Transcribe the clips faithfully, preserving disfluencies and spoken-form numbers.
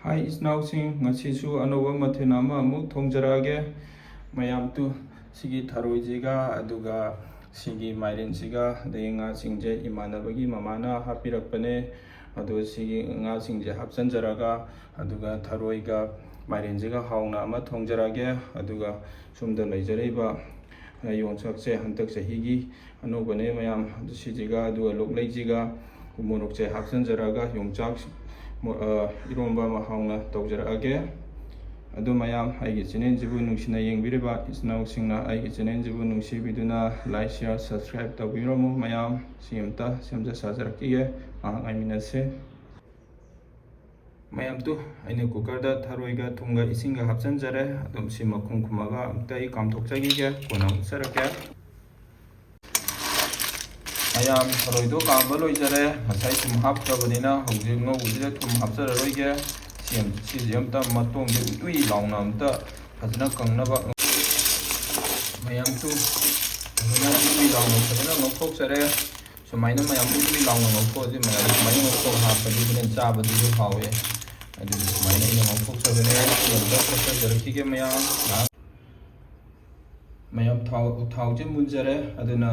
ꯍꯥꯏ ꯏꯆꯤꯟ ꯏꯅꯥꯎꯁꯤꯡ, ꯉꯁꯤꯁꯨ ꯑꯅꯧꯕ ꯃꯊꯦꯜ ꯑꯃ ꯑꯃꯨꯛ ꯊꯣꯡꯖꯔꯛꯑꯒꯦ꯫ ꯃꯌꯥꯝ ꯇꯨ, ꯁꯤꯒꯤ ꯊꯔꯣꯏꯁꯤꯒ, ꯑꯗꯨꯒ ꯁꯤꯒꯤ ꯃꯥꯏꯔꯦꯟꯁꯤꯒ, ꯑꯗꯒꯤ ꯉꯥꯁꯤꯡꯁꯦ ꯏꯃꯥꯟꯅꯕꯒꯤ ꯃꯃꯥꯅ ꯍꯥꯞꯄꯤꯔꯛꯄꯅꯦ꯫ ꯑꯗꯣ ꯁꯤꯒꯤ ꯉꯥꯁꯤꯡꯁꯦ ꯍꯥꯞꯆꯤꯟꯖꯔꯒ, ꯑꯗꯨꯒ ꯊꯔꯣꯏꯒ ꯃꯥꯏꯔꯦꯟꯁꯤꯒ ꯍꯥꯎꯅ ꯑꯃ ꯊꯣꯡꯖꯔꯛꯑꯒꯦ꯫ ꯑꯗꯨꯒ ꯁꯣꯝꯗ ꯂꯩꯖꯔꯤꯕ ꯌꯣꯡꯆꯥꯛꯁꯦ ꯍꯟꯗꯛ ꯆꯍꯤꯒꯤ ꯑꯅꯧꯕꯅꯦ ꯃꯌꯥꯝ꯫ ꯑꯗꯨ ꯁꯤꯁꯤꯒ, ꯑꯗꯨꯒ ꯂꯣꯛꯂꯩꯁꯤꯒ ꯃꯣꯔꯣꯛꯁꯦ ꯍꯥꯞꯆꯤꯟꯖꯔꯒ ꯌꯣꯡꯆꯥꯛ ꯃꯣ-, ꯑ, ꯏꯔꯣꯝꯕ ꯑꯃ ꯍꯥꯎꯅ ꯇꯧꯖꯔꯛꯑꯒꯦ꯫ ꯑꯗꯨ ꯃꯌꯥꯝ, ꯑꯩꯒꯤ ꯆꯦꯅꯦꯜꯁꯤꯕꯨ ꯅꯨꯡꯁꯤꯅ ꯌꯦꯡꯕꯤꯔꯤꯕ ꯏꯆꯤꯟ ꯏꯅꯥꯎꯁꯤꯡꯅ ꯑꯩꯒꯤ ꯆꯦꯅꯦꯜꯁꯤꯕꯨ ꯅꯨꯡꯁꯤꯕꯤꯗꯨꯅ like, share, subscribe ꯇꯧꯕꯤꯔꯝꯃꯨ ꯃꯌꯥꯝ꯫ ꯁꯤ ꯑꯝꯇ ꯁꯦꯝꯖ ꯁꯥꯖꯔꯛꯈꯤꯒꯦ, ꯉꯥꯏꯍꯥꯛ ꯉꯥꯏꯃꯤꯟꯅꯁꯦ꯫ ꯃꯌꯥꯝ ꯇꯨ, ꯑꯩꯅ ꯀꯨꯀꯔꯗ ꯊꯔꯣꯏꯒ ꯊꯨꯝꯒ ꯏꯁꯤꯡꯒ ꯍꯥꯞꯆꯤꯟꯖꯔꯦ꯫ ꯑꯗꯨꯝ ꯁꯤ ꯃꯈꯨꯝ ꯈꯨꯝꯃꯒ ꯑꯝꯇ ꯑꯩ ꯀꯥꯝꯊꯣꯛꯆꯈꯤꯒꯦ, ꯀꯣꯟꯅ ꯎꯠꯆꯔꯛꯀꯦ꯫ ꯃꯌꯥꯝ, ꯊꯔꯣꯏꯗꯣ ꯀꯥꯝꯕ ꯂꯣꯏꯖꯔꯦ꯫ ꯉꯁꯥꯏ ꯊꯨꯝ ꯍꯥꯞꯈ꯭ꯔꯕꯅꯤꯅ ꯍꯧꯖꯤꯛ ꯉꯧꯕꯁꯤꯗ ꯊꯨꯝ ꯍꯥꯞꯆꯔꯔꯣꯏꯒꯦ꯫ ꯁꯤ ꯑꯝ-, ꯁꯤꯁꯦ ꯑꯝꯇ ꯃꯇꯣꯡꯁꯦ ꯎꯏ ꯎꯏ ꯂꯥꯎꯅ ꯑꯝꯇ ꯐꯖꯅ ꯀꯪꯅꯕ꯫ ꯃꯌꯥꯝ ꯇꯨ, ꯐꯖꯅ ꯎꯏ ꯎꯏ ꯂꯥꯎꯅ ꯐꯖꯅ ꯉꯧꯊꯣꯛꯆꯔꯦ꯫ ꯁꯨꯃꯥꯏꯅ ꯃꯌꯥꯝ ꯎꯏ ꯎꯏ ꯂꯥꯎꯅ ꯉꯧꯊꯣꯛꯑꯗꯤ ꯃꯌꯥꯝ ꯁꯨꯃꯥꯏꯅ ꯉꯧꯊꯣꯛꯑꯒ ꯍꯥꯞꯄꯗꯤ ꯍꯣꯔꯦꯟ ꯆꯥꯕꯗꯁꯨ ꯍꯥꯎꯋꯦ꯫ ꯑꯗꯨꯒꯤ ꯁꯨꯃꯥꯏꯅ ꯑꯩꯅ ꯉꯧꯊꯣꯛꯆꯕꯅꯦ꯫ ꯁꯤ ꯑꯝꯇ ꯐꯨꯠꯆꯖꯔꯛꯈꯤꯒꯦ ꯃꯌꯥꯝ꯫ ꯃꯌꯥꯝ ꯊꯥꯎ, ꯊꯥꯎꯁꯦ ꯃꯨꯟꯖꯔꯦ꯫ ꯑꯗꯨꯅ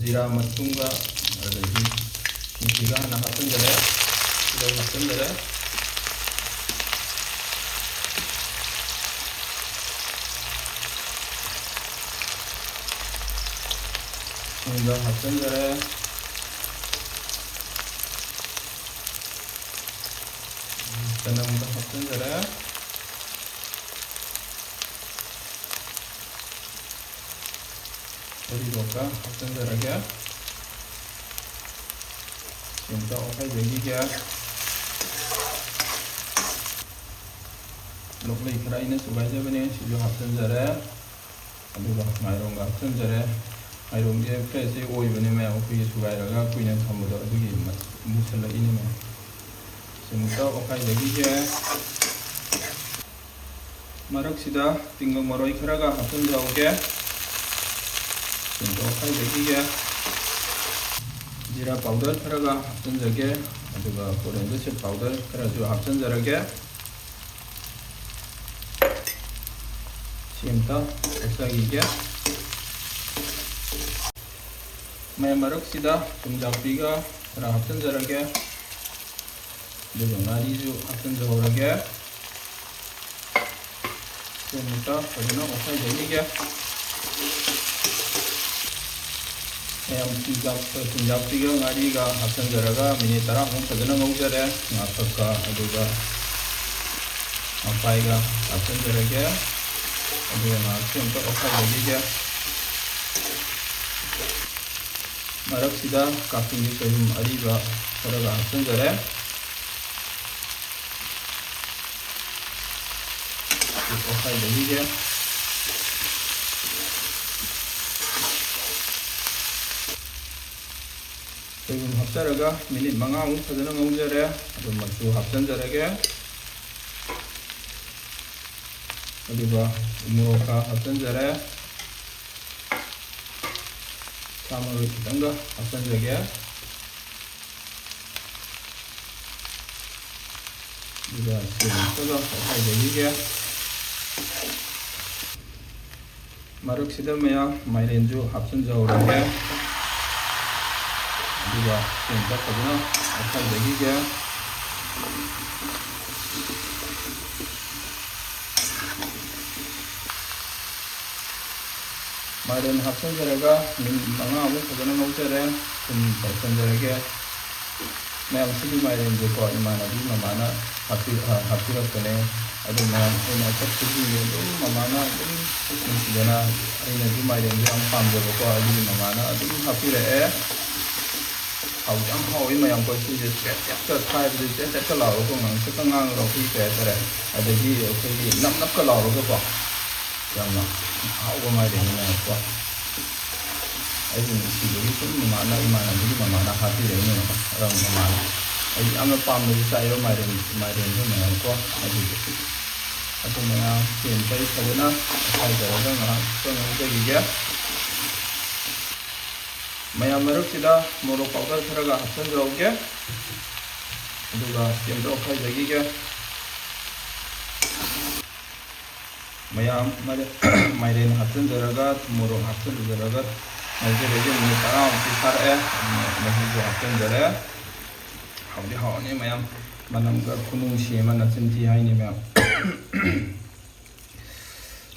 ꯖꯤꯔꯥ ꯃꯇꯨꯝꯒ ꯑꯗꯒꯤ ꯁꯤꯡꯁꯤꯒ ꯍꯥꯟꯅ ꯍꯥꯞꯆꯤꯟꯖꯔꯦ꯫ ꯇꯤꯜꯍꯧ ꯍꯥꯞꯆꯤꯟꯖꯔꯦ꯫ ꯁꯤꯡꯒ ꯍꯥꯞꯆꯤꯟꯖꯔꯦ꯫ ꯆꯅꯝꯒ ꯍꯥꯞꯆꯤꯟꯖꯔꯦ꯫ ꯐꯗꯤꯒꯣꯝꯒ ꯍꯥꯞꯆꯤꯟꯖꯔꯒꯦ꯫ ꯁꯤ ꯑꯝꯇ ꯑꯣꯠꯈꯥꯏꯖꯈꯤꯒꯦ꯫ ꯂꯣꯛꯂꯩ ꯈꯔ ꯑꯩꯅ ꯁꯨꯒꯥꯏꯖꯕꯅꯦ, ꯁꯤꯁꯨ ꯍꯥꯞꯆꯤꯟꯖꯔꯦ꯫ ꯑꯗꯨꯒ ꯃꯥꯏꯔꯣꯡꯒ ꯍꯥꯞꯆꯤꯟꯖꯔꯦ꯫ ꯃꯥꯏꯔꯣꯡꯁꯦ fresh ꯁꯦ ꯑꯣꯏꯕꯅꯦ ꯃꯌꯥꯝ, ꯑꯩꯈꯣꯏꯒꯤ ꯁꯨꯒꯥꯏꯔꯒ ꯀꯨꯏꯅ ꯊꯝꯕꯗꯣ ꯑꯗꯨꯒꯤ ꯃ-, ꯃꯨꯁꯜꯂꯛꯏꯅꯦ ꯃꯌꯥꯝ꯫ ꯁꯤꯃꯨꯛꯇ ꯑꯣꯠꯈꯥꯏꯖꯈꯤꯒꯦ꯫ ꯃꯔꯛꯁꯤꯗ ꯇꯤꯡꯒꯪ ꯃꯔꯣꯏ ꯈꯔꯒ ꯍꯥꯞꯆꯤꯟꯖꯍꯧꯒꯦ꯫ ꯁꯤꯃꯨꯛꯇ ꯑꯣꯠꯈꯥꯏꯖꯈꯤꯒꯦ꯫ ꯖꯤꯔꯥ powder ꯈꯔꯒ ꯍꯥꯞꯆꯤꯟꯖꯒꯦ, ꯑꯗꯨꯒ coriander seed powder ꯈꯔꯁꯨ ꯍꯥꯞꯆꯤꯟꯖꯔꯒꯦ꯫ ꯑꯝꯇ ꯑꯣꯠꯆꯈꯤꯒꯦ꯫ ꯃꯌꯥꯝ ꯃꯔꯛꯁꯤꯗ ꯊꯨꯝꯖꯥꯛꯄꯤꯒ ꯈꯔ ꯍꯥꯞꯆꯤꯟꯖꯔꯒꯦ꯫ ꯑꯗꯨꯒ ꯉꯥꯔꯤꯁꯨ ꯍꯥꯞꯆꯤꯟꯖꯍꯧꯔꯒꯦ꯫ ꯁꯤ ꯑꯃꯨꯛꯇ ꯐꯖꯅ ꯑꯣꯠꯈꯥꯏꯖꯈꯤꯒꯦ꯫ ꯃꯌꯥꯝ ꯊꯨꯝꯖꯥꯛ-, ꯊꯨꯝꯖꯥꯛꯄꯤꯒ ꯉꯥꯔꯤꯒ ꯍꯥꯞꯆꯤꯟꯖꯔꯒ ꯃꯤꯅꯤꯠ ꯇꯔꯥꯃꯨꯛ ꯐꯖꯅ ꯉꯧꯖꯔꯦ꯫ ꯉꯥ ꯀꯛꯀ ꯑꯗꯨꯒ ꯃꯄꯥꯏꯒ ꯍꯥꯞꯆꯤꯟꯖꯔꯒꯦ꯫ ꯑꯗꯨꯒ ꯉꯥꯏꯍꯥꯛꯁꯤ ꯑꯃꯨꯛꯇ ꯑꯣꯠꯈꯥꯏꯖꯈꯤꯒꯦ꯫ ꯃꯔꯛꯁꯤꯗ ꯀꯥꯛꯆꯤꯡꯒꯤ ꯁꯣꯏꯕꯨꯝ ꯑꯔꯤꯕ ꯈꯔꯒ ꯍꯥꯞꯆꯤꯟꯖꯔꯦ꯫ ꯑꯣꯠꯈꯥꯏꯖꯈꯤꯒꯦ꯫ ꯁꯣꯏꯕꯨꯝ ꯍꯥꯞꯆꯔꯒ ꯃꯤꯅꯤꯠ ꯃꯉꯥꯃꯨꯛ ꯐꯖꯅ ꯉꯧꯖꯔꯦ꯫ ꯑꯗꯨ ꯃꯆꯨ ꯍꯥꯞꯆꯤꯟꯖꯔꯒꯦ꯫ ꯑꯗꯨꯒ ꯎꯃꯣꯔꯣꯛꯀ ꯍꯥꯞꯆꯤꯟꯖꯔꯦ꯫ ꯁꯥ ꯃꯔꯣꯏ ꯈꯤꯇꯪꯒ ꯍꯥꯞꯆꯤꯟꯖꯒꯦ꯫ ꯑꯗꯨꯒ ꯁꯤ ꯑꯃꯨꯛꯇꯒ ꯑꯣꯠꯈꯥꯏꯖꯈꯤꯒꯦ꯫ ꯃꯔꯛꯁꯤꯗ ꯃꯌꯥꯝ ꯃꯥꯏꯔꯦꯟꯁꯨ ꯍꯥꯞꯆꯤꯟꯖꯍꯧꯔꯒꯦ꯫ ꯑꯗꯨꯒ ꯁꯤ ꯑꯃꯨꯛꯇ ꯐꯖꯅ ꯑꯣꯠꯈꯥꯏꯖꯈꯤꯒꯦ꯫ ꯃꯥꯏꯔꯦꯟ ꯍꯥꯞꯆꯤꯟꯖꯔꯒ ꯃꯤꯅꯤꯠ ꯃꯉꯥꯃꯨꯛ ꯐꯖꯅ ꯉꯧꯖꯔꯦ꯫ ꯊꯨꯝ ꯆꯥꯏꯁꯤꯟꯖꯔꯒꯦ꯫ ꯃꯌꯥꯝ, ꯁꯤꯒꯤ ꯃꯥꯏꯔꯦꯟꯁꯦꯀꯣ, ꯏꯃꯥꯟꯅꯕꯤ ꯃꯃꯥꯅ ꯍꯥꯞꯄꯤ-, ꯑ, ꯍꯥꯞꯄꯤꯔꯛꯄꯅꯦ꯫ ꯑꯗꯨ ꯃꯌꯥꯝ, ꯑꯩꯅ ꯆꯠꯈꯤꯕꯁꯤꯡꯁꯦ ꯑꯗꯨꯝ ꯃꯃꯥꯅ ꯑꯗꯨꯝ ꯅꯨꯡꯁꯤꯗꯅ, ꯑꯩꯅꯁꯨ ꯃꯥꯏꯔꯦꯟꯁꯦ ꯌꯥꯝ ꯄꯥꯝꯖꯕꯀꯣ, ꯑꯗꯨꯒꯤ ꯃꯃꯥꯅ ꯑꯗꯨꯝ ꯍꯥꯞꯄꯤꯔꯛꯑꯦ꯫ ꯍꯥꯎꯗꯤ ꯌꯥꯝ ꯍꯥꯎꯋꯤ ꯃꯌꯥꯝ, ꯀꯣ ꯁꯤꯁꯦ ꯆꯦꯠ ꯆꯦꯠꯀ ꯁꯥꯏꯕꯗꯤ ꯆꯦꯠ ꯆꯦꯠꯀ ꯂꯥꯎꯔꯒ ꯉꯥꯡꯁꯛꯀ ꯉꯥꯡꯉꯒ ꯑꯩꯈꯣꯏꯒꯤ ꯀꯩ ꯍꯥꯏꯇꯥꯔꯦ, ꯑꯗꯒꯤ ꯑꯩꯈꯣꯏꯒꯤ ꯅꯞ ꯅꯞꯀ ꯂꯥꯎꯔꯒꯀꯣ ꯌꯥꯝꯅ ꯍꯥꯎꯕ ꯃꯥꯏꯔꯦꯟꯅꯤ ꯃꯌꯥꯝ, ꯀꯣ꯫ ꯑꯩꯒꯤ ꯅꯨꯡꯁꯤꯕꯒꯤ ꯁꯨꯝ ꯃꯃꯥꯅ, ꯏꯃꯥꯟꯅꯕꯒꯤ ꯃꯃꯥꯅ ꯍꯥꯞꯄꯤꯔꯛꯏꯅꯦꯕ꯫ ꯑꯗꯣ ꯃꯃꯥꯅ ꯑꯩ ꯌꯥꯝꯅ ꯄꯥꯝꯅꯁꯨ ꯆꯥꯏꯕ ꯃꯥꯏꯔꯦꯟ, ꯃꯥꯏꯔꯦꯟꯁꯦ ꯃꯌꯥꯝ, ꯀꯣ꯫ ꯑꯗꯨꯒꯤ ꯑꯗꯨ ꯃꯌꯥꯝ ꯁꯤ ꯑꯝꯇ ꯑꯩ ꯐꯖꯅ ꯑꯣꯠꯈꯥꯏꯖꯔꯒ ꯉꯥꯏꯍꯥꯛ ꯉꯧꯖꯈꯤꯒꯦ꯫ ꯃꯌꯥꯝ ꯃꯔꯛꯁꯤꯗ ꯃꯣꯔꯣꯛ powder ꯈꯔꯒ ꯍꯥꯞꯆꯤꯟꯖꯍꯧꯒꯦ꯫ ꯑꯗꯨꯒ ꯁꯤ ꯑꯝꯇ ꯑꯣꯠꯈꯥꯏꯖꯈꯤꯒꯦ꯫ ꯃꯌꯥꯝ ꯃꯥꯏꯔꯦꯟ ꯍꯥꯞꯆꯤꯟꯖꯔꯒ, ꯊꯨꯝ ꯃꯣꯔꯣꯛ ꯍꯥꯞꯆꯤꯟꯖꯔꯒ ꯉꯧꯖꯔꯒꯦ꯫ ꯃꯤꯅꯤꯠ ꯇꯔꯥꯃꯨꯛꯇꯤ ꯐꯥꯔꯛꯑꯦ꯫ ꯃꯍꯤꯁꯨ ꯍꯥꯞꯆꯤꯟꯖꯔꯦ꯫ ꯍꯥꯎꯗꯤ ꯍꯥꯎꯔꯅꯤ ꯃꯌꯥꯝ꯫ ꯃꯅꯝꯒ ꯈꯨꯅꯨꯡꯁꯤ ꯑꯃ, ꯅꯆꯤꯟ ꯊꯤ ꯍꯥꯏꯅꯤ ꯃꯌꯥꯝ꯫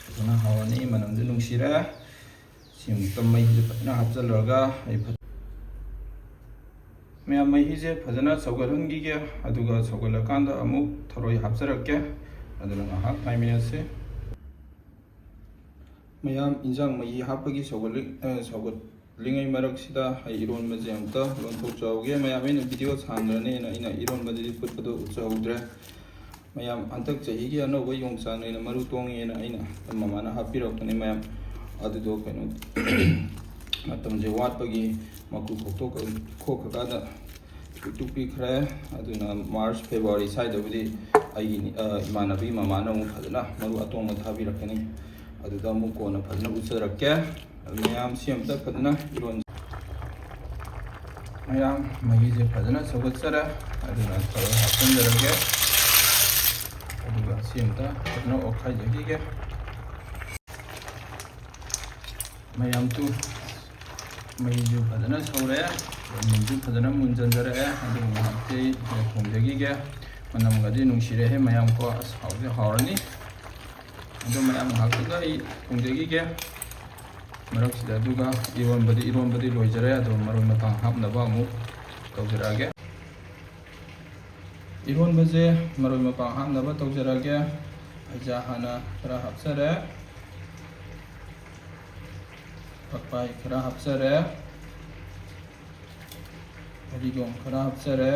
ꯐꯖꯅ ꯍꯥꯎꯔꯅꯤ, ꯃꯅꯝꯁꯨ ꯅꯨꯡꯁꯤꯔꯦ꯫ ꯁꯤꯃꯨꯛꯇ ꯃꯩꯁꯦ ꯐꯖꯅ ꯍꯥꯞꯆꯤꯜꯂꯒ ꯑꯩ ꯐꯖ-, ꯃꯌꯥꯝ, ꯃꯍꯤꯁꯦ ꯐꯖꯅ ꯁꯧꯒꯠꯍꯟꯈꯤꯒꯦ꯫ ꯑꯗꯨꯒ ꯁꯧꯒꯠꯂꯀꯥꯟꯗ ꯑꯃꯨꯛ ꯊꯔꯣꯏ ꯍꯥꯞꯆꯔꯛꯀꯦ꯫ ꯑꯗꯨꯅ ꯉꯥꯏꯍꯥꯛ ꯉꯥꯏꯃꯤꯟꯅꯁꯤ꯫ ꯃꯌꯥꯝ, ꯏꯟꯖꯥꯡ ꯃꯍꯤ ꯍꯥꯞꯄꯒꯤ ꯁꯧꯒꯠꯂꯤ-, ꯑ, ꯁꯧꯒꯠꯂꯤꯉꯩ ꯃꯔꯛꯁꯤꯗ ꯑꯩ ꯏꯔꯣꯟꯕꯁꯦ ꯑꯝꯇ ꯂꯣꯟꯊꯣꯛꯆꯍꯧꯒꯦ꯫ ꯃꯌꯥꯝ, ꯑꯩꯅ ꯚꯤꯗꯤꯑꯣ ꯁꯥꯡꯗ꯭ꯔꯅꯦꯅ ꯑꯩꯅ ꯏꯔꯣꯟꯕꯗꯗꯤ ꯐꯨꯠꯄꯗꯣ ꯎꯠꯆꯍꯧꯗ꯭ꯔꯦ꯫ ꯃꯌꯥꯝ, ꯍꯟꯗꯛ ꯆꯍꯤꯒꯤ ꯑꯅꯧꯕ ꯌꯣꯡꯆꯥꯛꯅꯦꯅ ꯃꯔꯨ ꯇꯣꯡꯉꯦꯅ ꯑꯩꯅ ꯃꯃꯥꯅ ꯍꯥꯞꯄꯤꯔꯛꯄꯅꯦ ꯃꯌꯥꯝ꯫ ꯑꯗꯨꯗꯣ ꯀꯩꯅꯣ, ꯃꯇꯝꯁꯦ ꯋꯥꯠꯄꯒꯤ ꯃꯀꯨ ꯈꯣꯛꯇꯣꯛ-, ꯈꯣꯛꯈ꯭ꯔꯀꯥꯟꯗ ꯄꯤꯛꯇ꯭ꯔꯨ ꯄꯤꯛꯈ꯭ꯔꯦ꯫ ꯑꯗꯨꯅ ꯃꯥꯔꯆ, ꯐꯦꯕ꯭ꯔꯨꯋꯥꯔꯤ ꯁ꯭ꯋꯥꯏꯗꯕꯨꯗꯤ ꯑꯩꯒꯤ, ꯑ, ꯏꯃꯥꯟꯅꯕꯤ ꯃꯃꯥꯅ ꯑꯃꯨꯛ ꯐꯖꯅ ꯃꯔꯨ ꯑꯇꯣꯡꯕ ꯊꯥꯕꯤꯔꯛꯀꯅꯤ꯫ ꯑꯗꯨꯗ ꯑꯃꯨꯛ ꯀꯣꯟꯅ ꯐꯖꯅ ꯎꯠꯆꯔꯛꯀꯦ꯫ ꯑꯗꯨ ꯃꯌꯥꯝ ꯁꯤ ꯑꯝꯇ ꯐꯖꯅ ꯏꯔꯣꯟ-, ꯃꯌꯥꯝ, ꯃꯍꯤꯁꯦ ꯐꯖꯅ ꯁꯧꯒꯠꯆꯔꯦ꯫ ꯑꯗꯨꯅ ꯊꯔꯣꯏ ꯍꯥꯞꯆꯤꯟꯖꯔꯒꯦ꯫ ꯑꯗꯨꯒ ꯁꯤ ꯑꯝꯇ ꯐꯖꯅ ꯑꯣꯠꯈꯥꯏꯖꯈꯤꯒꯦ꯫ ꯃꯌꯥꯝ, ꯇꯨ, ꯃꯍꯤꯁꯨ ꯐꯖꯅ ꯁꯧꯔꯦ, ꯃꯨꯟꯁꯨ ꯐꯖꯅ ꯃꯨꯟꯖꯟꯖꯔꯛꯑꯦ꯫ ꯑꯗꯨꯒ ꯉꯥꯏꯍꯥꯛꯇꯤ ꯊꯣꯡꯖꯈꯤꯒꯦ꯫ ꯃꯅꯝꯒꯗꯤ ꯅꯨꯡꯁꯤꯔꯦꯍꯦ ꯃꯌꯥꯝ ꯀꯣ, ꯑꯁ, ꯍꯥꯎꯗꯤ ꯍꯥꯎꯔꯅꯤ꯫ ꯑꯗꯣ ꯃꯌꯥꯝ, ꯉꯥꯏꯍꯥꯛꯇꯪꯒ ꯑꯩ ꯊꯣꯡꯖꯈꯤꯒꯦ ꯃꯔꯛꯁꯤꯗ꯫ ꯑꯗꯨꯒ ꯏꯔꯣꯟꯕꯗꯤ, ꯏꯔꯣꯟꯕꯗꯤ ꯂꯣꯏꯖꯔꯦ꯫ ꯑꯗꯣ ꯃꯔꯣꯏ ꯃꯄꯥꯡ ꯍꯥꯞꯅꯕ ꯑꯃꯨꯛ ꯇꯧꯖꯔꯛꯑꯒꯦ꯫ ꯏꯔꯣꯟꯕꯁꯦ ꯃꯔꯣꯏ ꯃꯄꯥꯡ ꯍꯥꯞꯅꯕ ꯇꯧꯖꯔꯛꯑꯒꯦ꯫ ꯍꯩꯖꯥ ꯍꯥꯟꯅ ꯈꯔ ꯍꯥꯞꯆꯔꯦ, ꯐꯛꯄꯥꯏ ꯈꯔ ꯍꯥꯞꯆꯔꯦ, ꯐꯗꯤꯒꯣꯝ ꯈꯔ ꯍꯥꯞꯆꯔꯦ,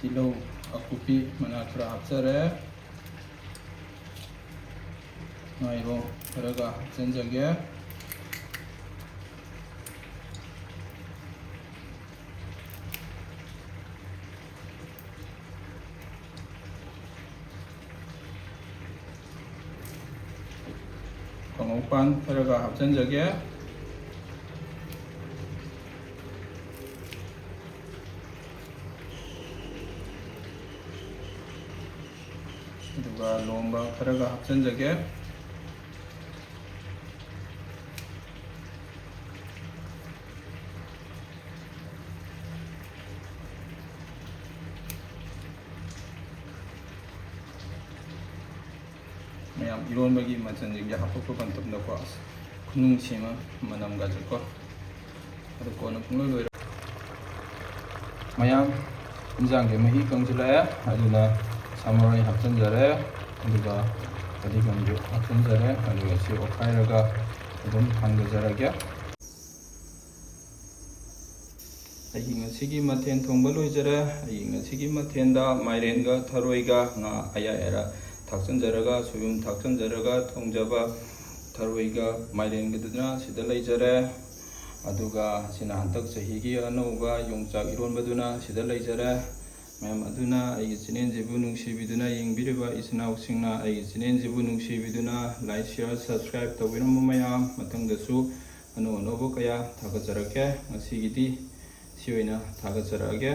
ꯇꯤꯜꯍꯧ ꯑꯀꯨꯞꯄꯤ ꯃꯅꯥ ꯈꯔ ꯍꯥꯞꯆꯔꯦ, ꯉꯥꯏꯔꯣ ꯈꯔꯒ ꯍꯥꯞꯆꯤꯟꯖꯒꯦ꯫ ꯀꯥꯡꯉꯧ ꯄꯥꯟ ꯈꯔꯒ ꯍꯥꯞꯆꯤꯟꯖꯒꯦ꯫ ꯑꯗꯨꯒ ꯂꯣꯝꯕ ꯈꯔꯒ ꯍꯥꯞꯆꯤꯟꯖꯒꯦ꯫ ꯃꯌꯥꯝ, ꯏꯔꯣꯟꯕꯒꯤ ꯃꯆꯜꯁꯤꯡꯁꯦ ꯍꯥꯞꯄꯛꯄ ꯃꯇꯝꯗꯀꯣ, ꯑꯁ, ꯈꯨꯅꯨꯡꯁꯤ ꯑꯃ, ꯃꯅꯝꯒꯁꯦꯀꯣ꯫ ꯑꯗꯨ ꯀꯣꯟꯅ ꯄꯨꯡꯂꯣꯏ ꯂꯣꯏꯔꯦ꯫ ꯃꯌꯥꯝ, ꯏꯟꯖꯥꯡꯒꯤ ꯃꯍꯤ ꯀꯪꯁꯤꯜꯂꯛꯑꯦ, ꯑꯗꯨꯅ ꯁꯥ ꯃꯔꯣꯏ ꯍꯥꯞꯆꯤꯟꯖꯔꯦ, ꯑꯗꯨꯒ ꯐꯗꯤꯒꯣꯝꯁꯨ ꯍꯥꯞꯆꯤꯟꯖꯔꯦ, ꯑꯗꯨꯒ ꯁꯤ ꯑꯣꯠꯈꯥꯏꯔꯒ ꯑꯗꯨꯝ ꯊꯥꯡꯊꯖꯔꯒꯦ꯫ ꯑꯩꯒꯤ ꯉꯁꯤꯒꯤ ꯃꯊꯦꯜ ꯊꯣꯡꯕ ꯂꯣꯏꯖꯔꯦ꯫ ꯑꯩꯒꯤ ꯉꯁꯤꯒꯤ ꯃꯊꯦꯜꯗ ꯃꯥꯏꯔꯦꯟꯒ ꯊꯔꯣꯏꯒ ꯉꯥ ꯑꯌꯥꯏ ꯑꯔꯥꯛ ꯊꯥꯛꯆꯤꯟꯖꯔꯒ, ꯁꯣꯏꯕꯨꯝ ꯊꯥꯛꯆꯤꯟꯖꯔꯒ ꯊꯣꯡꯖꯕ ꯊꯔꯣꯏꯒ ꯃꯥꯏꯔꯦꯟꯒꯗꯨꯅ ꯁꯤꯗ ꯂꯩꯖꯔꯦ꯫ ꯑꯗꯨꯒ ꯁꯤꯅ ꯍꯟꯗꯛ ꯆꯍꯤꯒꯤ ꯑꯅꯧꯕ ꯌꯣꯡꯆꯥꯛ ꯏꯔꯣꯟꯕꯗꯨꯅ ꯁꯤꯗ ꯂꯩꯖꯔꯦ꯫ ꯃꯌꯥꯝ ꯑꯗꯨꯅ ꯑꯩꯒꯤ ꯆꯦꯅꯦꯜꯁꯤꯕꯨ ꯅꯨꯡꯁꯤꯕꯤꯗꯨꯅ ꯌꯦꯡꯕꯤꯔꯤꯕ ꯏꯆꯤꯟ ꯏꯅꯥꯎꯁꯤꯡꯅ ꯑꯩꯒꯤ ꯆꯦꯅꯦꯜꯁꯤꯕꯨ ꯅꯨꯡꯁꯤꯕꯤꯗꯨꯅ like, share, subscribe ꯇꯧꯕꯤꯔꯝꯕ ꯃꯌꯥꯝ, ꯃꯊꯪꯗꯁꯨ ꯑꯅꯧ ꯑꯅꯧꯕ ꯀꯌꯥ ꯊꯥꯒꯠꯆꯔꯛꯀꯦ꯫ ꯉꯁꯤꯒꯤꯗꯤ ꯁꯤ ꯑꯣꯏꯅ ꯊꯥꯒꯠꯆꯔꯛꯑꯒꯦ꯫